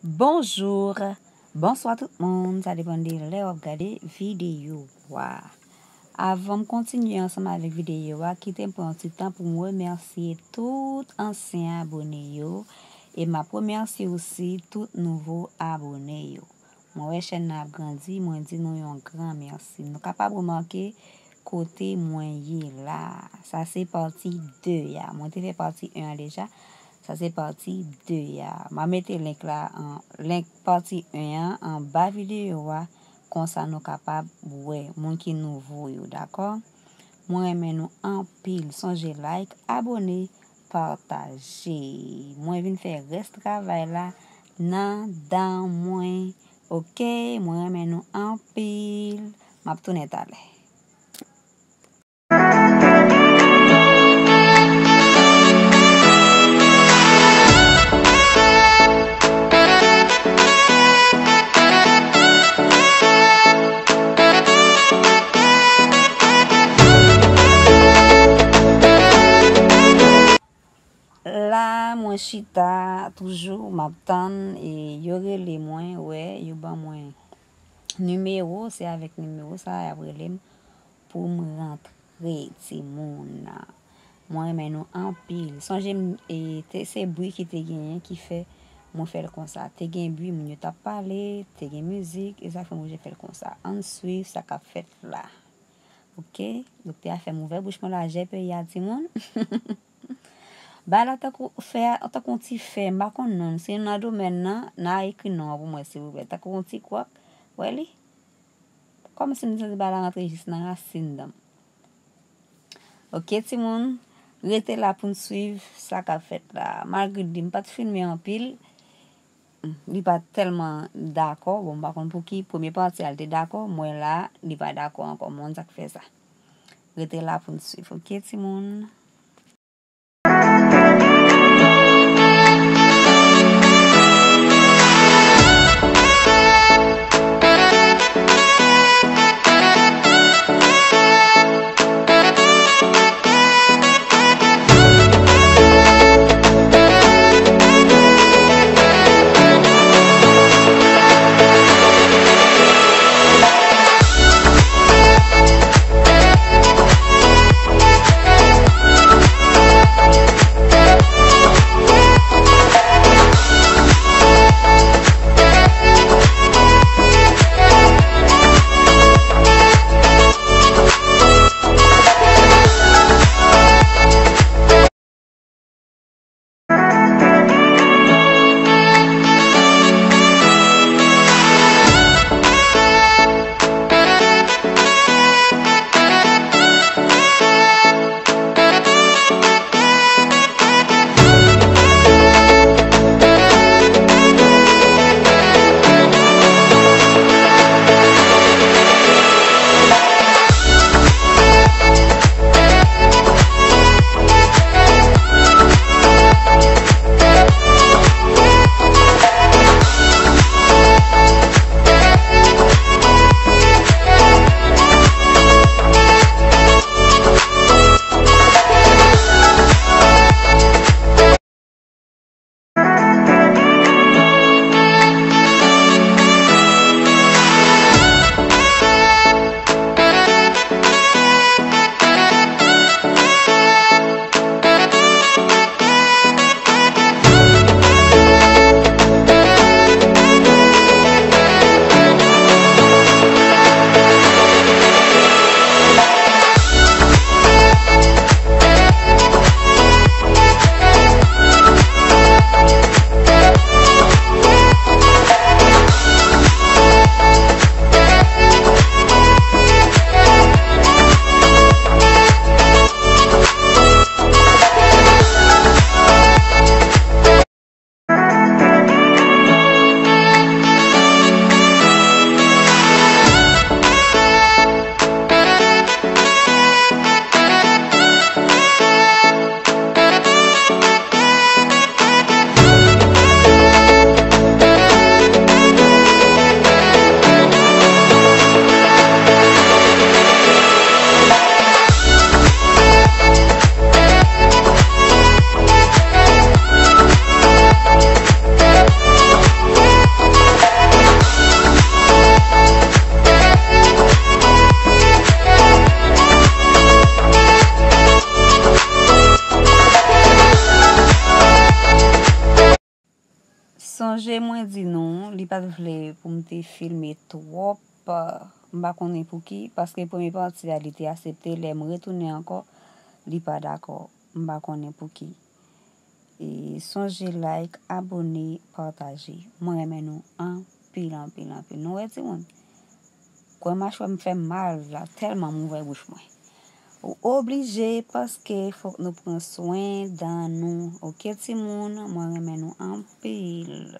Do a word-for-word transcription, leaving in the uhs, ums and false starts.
Bonjou, bonswa tout moun, sa depann de lè w ap gade videyo a. Avan m kontinye ansanm avèk videyo a, kite m pran yon ti tan pou m remèsye tout ansyen abone yo, e m ap remèsye osi tout nouvo abone yo. Mwen wè chèn nan ap grandi, mwen di nou yon gran mèsi. Nou kapab remake kote mwen ye la. Sa se pati de a. Mwen te fè pati en an deja. Sa se pati de a. M a mete link la, an, link pati en an anba videyo a. Konsa nou kapab wè moun ki nouvo yo, dakò? Mwen renmen nou anpil. Sonje like, abone, pataje. Mwen vin fè rès travay la nan dan mwen. Oke, mwen renmen nou anpil. M ap tounen talè. La, mwen chita toujou, m ap tann, e yo rele mwen, wè, yo ban mwen nimewo, se avèk nimewo sa a y ap rele m pou m rantre, timoun. Mwen renmen nou anpil. Sonje m, e, te, se bri ki te genyen ki fè mwen fè l konsa. Te gen bri, moun yo t ap pale, te gen mizik, e sa fè m oblije fè l konsa. Ann swiv sa k ap fèt la. Oke? Doktè a fè m ouvè bouch mwen lajè peyi a, timoun. Bagay la tankou fè a, tankou yon ti fè, m pa konn non l. Si w nan domèn nan, n a ekri non an pou mwen, silvouplè. Tankou yon ti kwòk, wè li? Kòmsi m santi bagay la rantre jis nan rasin dan m. Oke, timoun, rete la pou n swiv sa k ap fèt la. Malgre di m pa t filme anpil, li pa t tèlman dakò. Bon, m pa konn pouki, premye pati a, l te dakò, m wè la, li pa dakò ankò. M pa konn sa k fè sa. Rete la pou n swiv, oke, timoun? Sonje mwen di nou, li pa t vle pou m te filme twòp, m pa konnen pou ki, paske premye pati a li te aksepte, lè m retounen ankò, li pa dakò, m pa konnen pou ki. E sonje like, abone, pataje. Mwen renmen nou anpil, anpil, anpil. Nou wè timoun? Kwè machwè m fè m mal la, tèlman m ouvè bouch mwen. Ou oblije paske fòk nou pran swen dan nou. Oke timoun, mwen renmen nou anpil.